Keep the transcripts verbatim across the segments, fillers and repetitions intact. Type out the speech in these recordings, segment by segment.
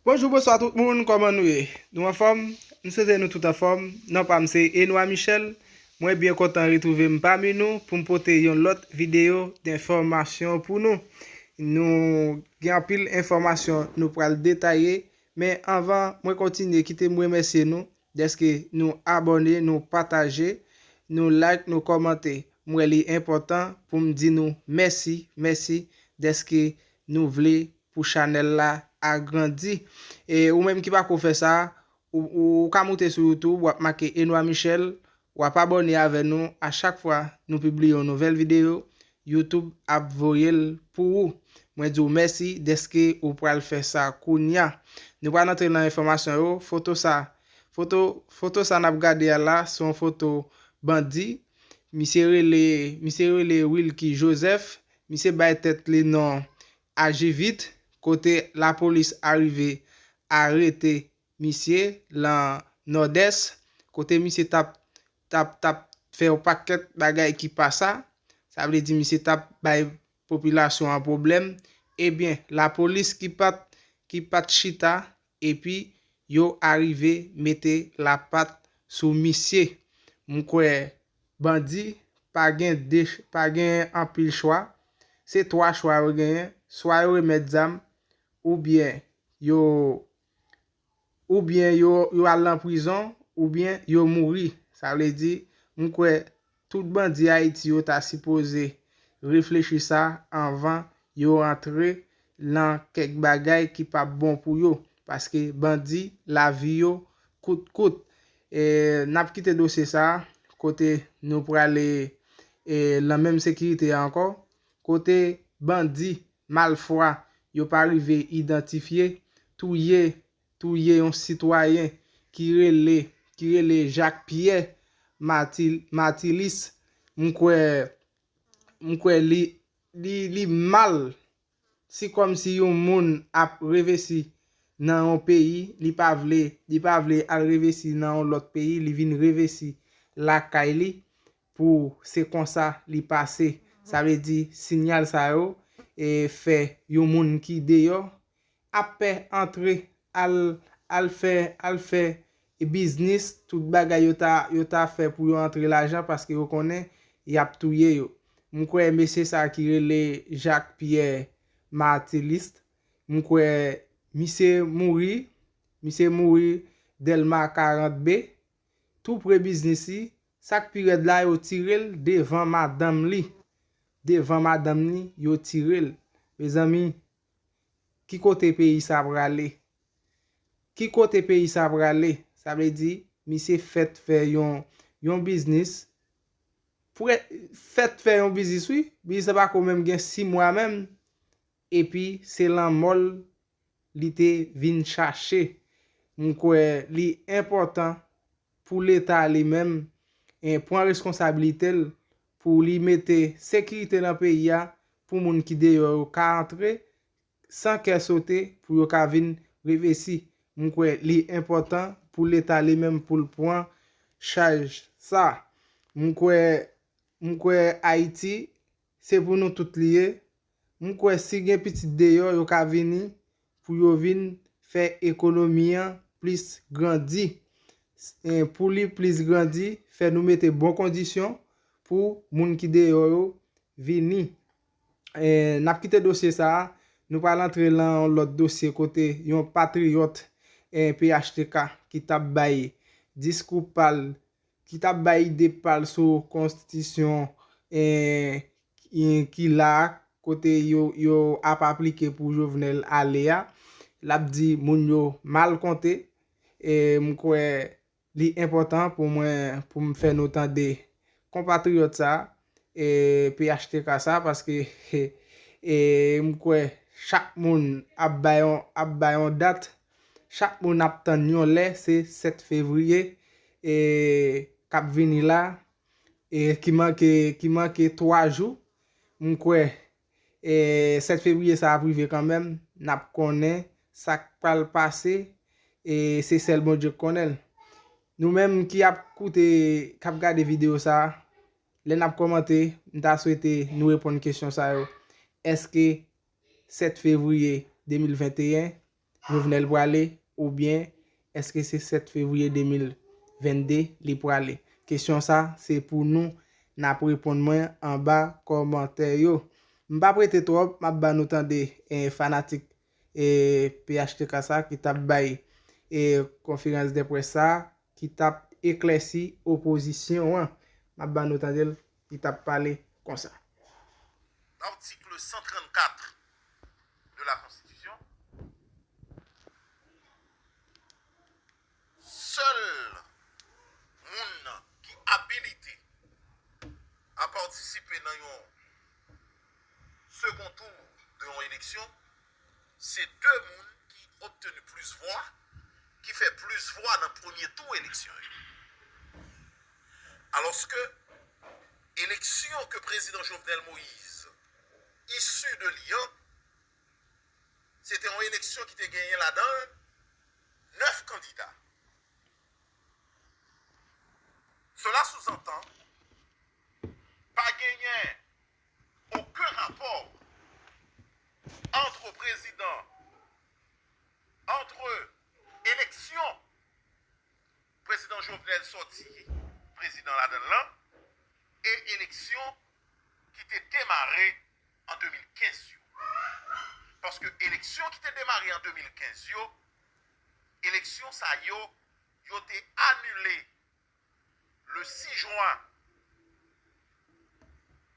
Bonjou, bonswa tout moun, kòman nou ye? Nou anfòm? M swete nou tout anfòm. Non pa m se Enoy Michel. Mwen byen kontan retwouve m pami nou pou m pote yon lòt videyo denfòmasyon pou nou. Nou gen anpil enfòmasyon nou pral detaye, men anvan mwen kontinye, kite m remèsye nou dèske nou abòne, nou pataje, nou like, nou kòmante. M wè li enpòtan pou m di nou mèsi, mèsi dèske nou vle pou chanèl la agrandi. E ou menm ki pako fè sa, ou, ou, ou ka moute sou YouTube, w ap make Enoy Michel, w ap abòne avè nou. A chak fwa nou pibliye yon nouvèl videyo, YouTube ap voye l pou ou. Mwen di w mèsi dèske ou pral fè sa kounya. Nou pral antre nan enfòmasyon yo. Foto sa, foto, foto sa n ap gade a la, se yon foto bandi. Misye rele, misye rele Wilky Joseph. Misye bay tèt li non Ajivit, kote lapolis arive arete misye lan Nòdès, kote misye t ap, t ap, t ap fè yon pakèt bagay ki pa sa. Sa vle di misye t ap bay popilasyon an pwoblèm. Ebyen, lapolis ki pa t, ki pa t chita, epi yo arive mete lapat sou misye. M kwè bandi pa gen de, pa gen anpil chwa. Se twa chwa yo genyen. Swa yo remèt zam, oubyen yo, oubyen yo, yo al nan prizon, oubyen yo mouri. Sa vle di, m kwè tout bandi Ayiti yo ta sipoze reflechi sa anvan yo antre nan kèk bagay ki p ap bon pou yo. Paske bandi, lavi yo kout kout. E, n ap kite dosye sa a, kote nou prale, e, lan menm sekirite a ankò, kote bandi, malfwa, yo pa rive idantifye, touye, touye yon sitwayen ki rele, ki rele Jacques Pierre Martil-, Martilis. M kwè, m kwè li, li, li mal. Se kòmsi yon moun ap revesi nan yon peyi, li pa vle, li pa vle al revesi nan yon lòt peyi, li vin revesi lakay li pou se konsa li pase. Sa vle di, sinyal sa yo, e, fè yon moun ki deyò ap pè antre, al, al fè, al fè biznis, tout bagay yo ta, yo ta fè pou yo antre lajan, paske yo konnen y ap touye yo. M kwè mesye sa ki rele Jacques Pierre Martilis, m kwè misye mouri, misye mouri Dèlma karant B, tou pre biznis li. Sa k pi rèd la, yo tire l devan madanm li. Devan madanm li, yo tire l. Mezanmi, ki kote peyi sa prale? Ki kote peyi sa prale? Sa vle di, misye fèt fè yon, yon biznis. Prè-, fèt fè yon biznis, wi. Biznis la pako menm gen sis mwa menm. Epi, se lanmò l li te vin chache. M kwè li enpòtan pou Leta li menm, e, pran reskonsablite l pou li mete sekirite nan peyi a, pou moun ki deyò yo ka antre san kè sote, pou yo ka vin revesi. M kwè li enpòtan pou Leta li menm pou l pran chaj sa. M kwè, m kwè Ayiti, se pou nou tout li ye. M kwè si gen pitit deyò, yo ka vini pou yo vin fè ekonomi an plis grandi. E, pou li plis grandi, fè nou mete bon kondisyon pou moun ki deyò yo vini. E, n ap kite dosye sa a, nou pral antre lan yon lòt dosye kote yon patriyòt, e, P H T K ki t ap bay diskou pa l, ki t ap bay ide pa l sou konstitisyon, e, ki, ki la a, kote yo, yo ap aplike pou Jovenel ale a. L ap di moun yo mal konte. E m kwè li enpòtan pou mwen, pou m fè nou tande konpatriyòt sa, e, P H T K sa, paske, e, m kwè chak moun ap bay yon, ap bay yon dat, chak moun ap tann yon lè, se sèt fevriye, e, k ap vini la, e, ki manke, ki manke twa jou. M kwè, e, sèt fevriye sa ap rive kanmenm, n ap konnen sa k pral pase, e, se sèl Bondye k konnen l. Nou menm ki ap koute, k ap gade videyo sa a, lè n ap kòmante, m ta swete nou reponn kesyon sa yo. Èske sèt fevriye de mil venteyen, Jovenel prale, oubyen èske se sèt fevriye de mil vennde li prale? Kesyon sa, se pou nou n ap reponn mwen anba kòmantè yo. M p ap rete twòp, m ap ba nou tande, eh, fanatik, eh, P H T K sa ki t ap bay, eh, konferans de près sa, ki t ap eklèsi opozisyon an. M ap ba nou tande l, li t ap pale konsa. L'article cent trente-quatre de la Constitution, sèl moun ki abilite a patisipe nan yon second tour de yon eleksyon, se de moun ki obteni plis vwa, ki fè plis vwa nan premye tou eleksyon yo. Alòske eleksyon ke prezidan Jovenel Moïse isi de li an, se te yon eleksyon ki te genyen ladan l nèf kandida. Cela sous-entend, pa genyen okenn rapò ant prezidan, ant eleksyon prezidan Jovenel sòti prezidan ladan l lan e eleksyon ki te demare an de mil kenz yo. Paske eleksyon ki te demare an de mil kenz yo, eleksyon sa yo, yo te anile le six juin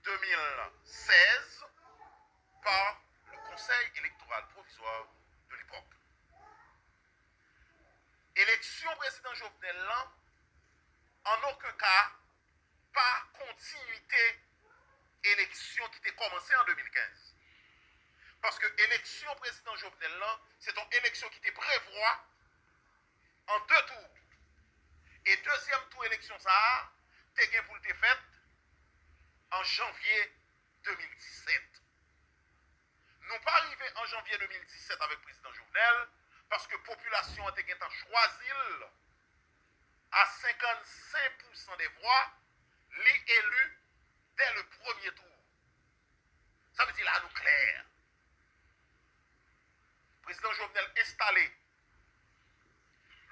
deux mille seize par le Conseil électoral provisoire de l'époque. Eleksyon prezidan Jovenel lan, an okenn ka, pa kontinwite eleksyon ki te kòmanse an de mil kenz. Paske eleksyon prezidan Jovenel lan, se t on eleksyon ki te prevwa an de tou. E dezyèm tou eleksyon sa a te gen pou l te fèt an janvye de mil disèt. Nou pa rive an janvye de mil disèt avèk prezidan Jovenel, paske popilasyon an te gentan chwazi l a senkannsenk pousan dè vwa, li eli dès le premier tour. Sa vle di la nou klè. Prezidan Jovenel enstale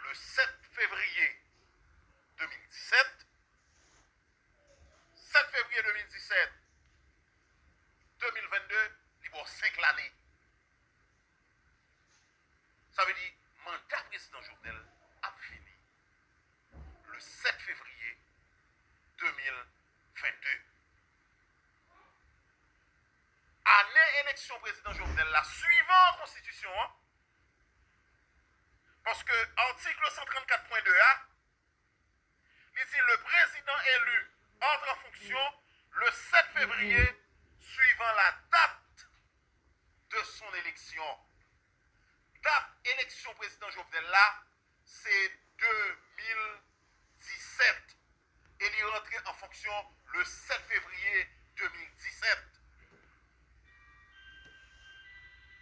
le sèt fevriye de mil disèt. Sèt fevriye de mil disèt, de mil vennde, li ba w senk lane. Sa vle di, manda prezidan Jovenel ap fini le sèt fevriye de mil vennde. Ane eleksyon prezidan Jovenel la, swivan konstitisyon an, paske atik san trannkat pwen de a, li di, le président élu entre en fonction le sept février suivant la date de son élection. Dat eleksyon prezidan Jovenel la, se de mil disèt. E li rantre an fonksyon le sèt fevriye de mil disèt.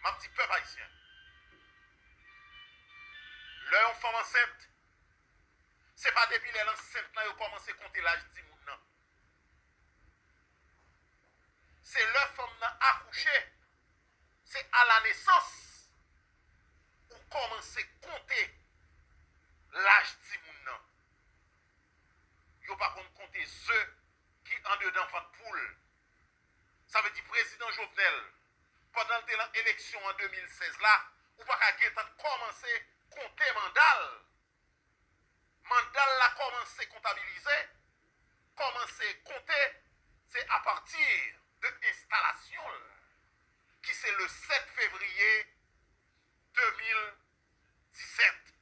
M ap di pèp ayisyen, lè yon fanm ansent, se pa depi lè l ansent lan yo kòmanse konte laj timoun nan. Se lè fanm nan akouche, se à la naissance ou kòmanse konte laj timoun nan. Yo pa konn konte ze ki andedan vant poul. Sa vle di prezidan Jovenel, pandan l te nan eleksyon an de mil sèz la, ou pa ka gentan kòmanse konte manda l. Manda l la kòmanse kontabilize, kòmanse konte, se apati de enstalasyon l, ki se le sèt fevriye de mil disèt.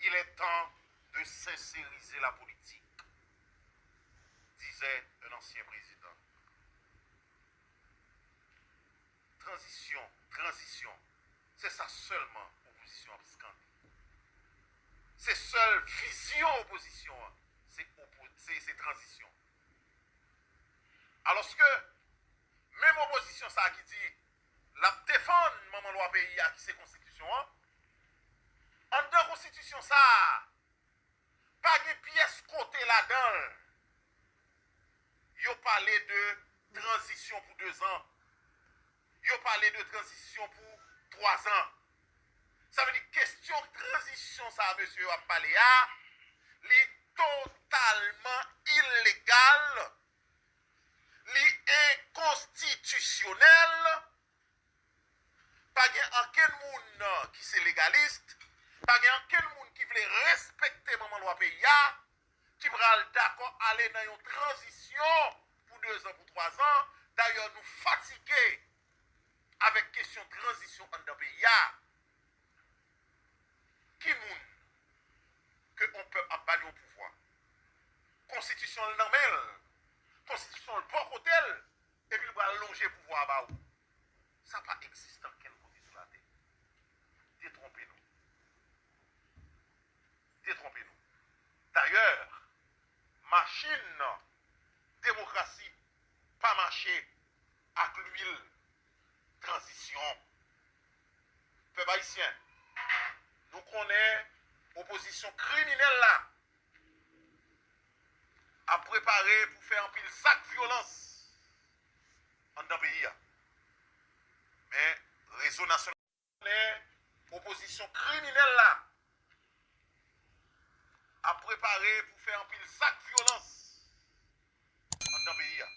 Il est temps de sincériser la politique, disait un ancien président. Tranzisyon, tranzisyon. Se sa sèlman opozisyon ap skande. Se sèl vizyon opozisyon an, se opo-, se, se tranzisyon. Alòske, menm opozisyon sa a ki di l ap defann manman lwa peyi a ki se konstitisyon an, anndan konstitisyon sa a, pa gen pyès kote ladan l yo pale de tranzisyon pou dezan. Yo pale de tranzisyon pou twazan. Sa vle di kesyon tranzisyon sa a mesye yo ap pale a, li totalman ilegal, li enkonstitisyonèl. Pa gen ankenn moun ki se legalis, pa gen ankenn moun ki vle respekte manman lwa peyi a, ki pral dakò ale nan yon tranzisyon pou de zan, pou twa zan. Dayè, nou fatige avèk kesyon tranzisyon anndan peyi a. Ki moun ke yon pèp ap ba li yon pouvwa? Konstitisyon l nan men l, konstitisyon l bò kote l, epi l pral lonje pouvwa a ba ou. Sa pa egziste ankenn kote sou latè. Detwonpe nou. Detwonpe nou. Dayè, machin demokrasi pa mache ak lwil tranzisyon. Pèp ayisyen, nou konnen opozisyon kriminèl la ap prepare pou fè anpil zak vyolans anndan peyi a. Men rezo nasyonal konnen opozisyon kriminèl la ap prepare pou fè anpil zak vyolans anndan peyi a.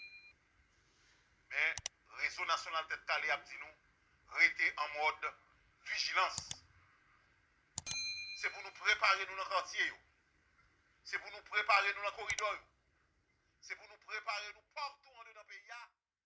Men rezo nasyonal Tèt Kale ap di nou rete an mòd vijilans. Se pou nou prepare nou nan katye yo. Se pou nou prepare nou nan koridò yo. Se pou nou prepare nou pa